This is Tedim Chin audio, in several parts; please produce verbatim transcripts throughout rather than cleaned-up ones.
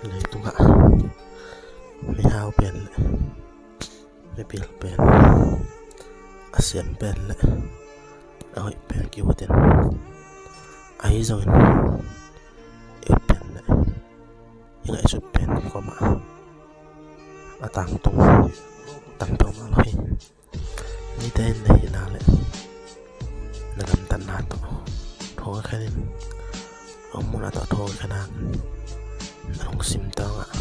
Leitungah mihau pen le mipil pen, a siam pen le a hoih pen ki-ut in, ahi zongin i ut pen le i ngaihsut pen kuamah a tangtung tam peuhmah lo hi. Mite in na hihna le na gamtatna tawh thong a khen in, a muhna tawh thong a khen a, na lungsim tawngah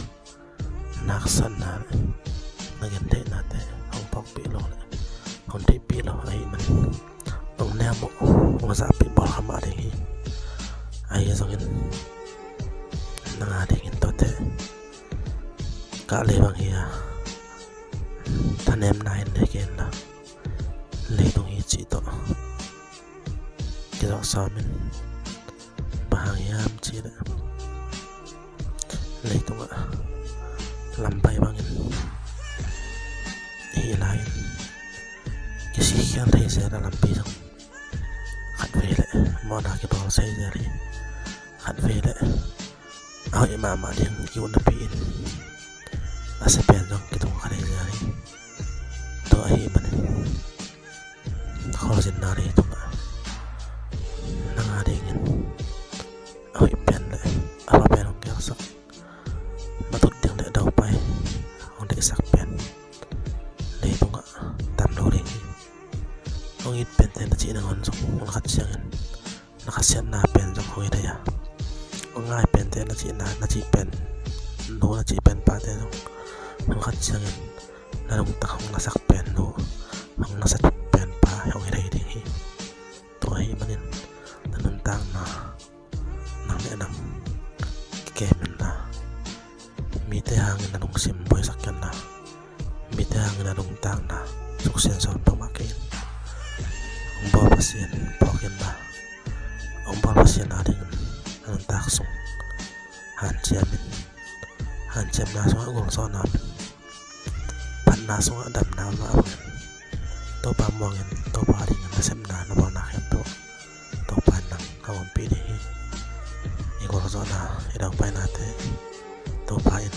na haksatna le na gentheihnate hong phawkpih lo le hong theihpih lo ahih manin, hong neu mawh, hong zahpih bawl kha mah ding hi. Ahi zongin nang a dingin tuate kah le bang hi a, thanemna in nei kei in la, leitung hi cih tawh kizawh sawm in. Bang hang hiam cih leh leitungah lampai bangin hih lai-in kisikkhial thei zel a lampi zong khatvei le mawhna kibawl sei zel hi. Khatvei le a hoih mahmah ding ki-ut napi-in a sia pen zong kitung kha thei zel hi. Tua ahih manin khualzinna leitungah nang a dingin a hoih pen le a pha pen hong gelsak, matut ding le daupai hong deihsak pen leitungah tam lo ding hi. Hong it pente na cih nangawn zong hun khat ciangin na khasiatna pen zong hong hi thei a, hong ngai pente na cihna, na cih pen nu, na cih pen pate zong hun khat ciangin na lungtang hong nasak pen nu, hong nasak pen pa hong hi thei ding hi. Tua ahih manin na nuntakna nang le nang kikem in la, mite hangin na lungsim buaisak kei in la, mite hangin na nuntakna suksian sawn peuhmah kei in. Hong bawl Pasian phawk in la, hong bawl Pasian a dingin na nuntak sung hanciam in. Hanciamna sungah gualzawhna om in, phatna sungah damna om mah bangin, Topa muangin, Topa dingin nasepna na bawlna khempeuh Topa in nang hong ompih ding hi. I gualzawhna, i daupainate Topa in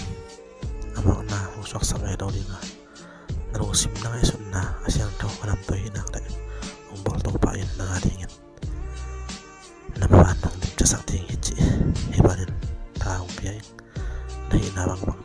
a mawkna hong suaksak ngei lo ding a, na lungsim na ngaihsutna a siangtho a namtui hi nak leh hong bawl Topa in nang a dingin na maban hong dimciasak ding hi cih hih banin tha hong pia ing. Na hihna bangbang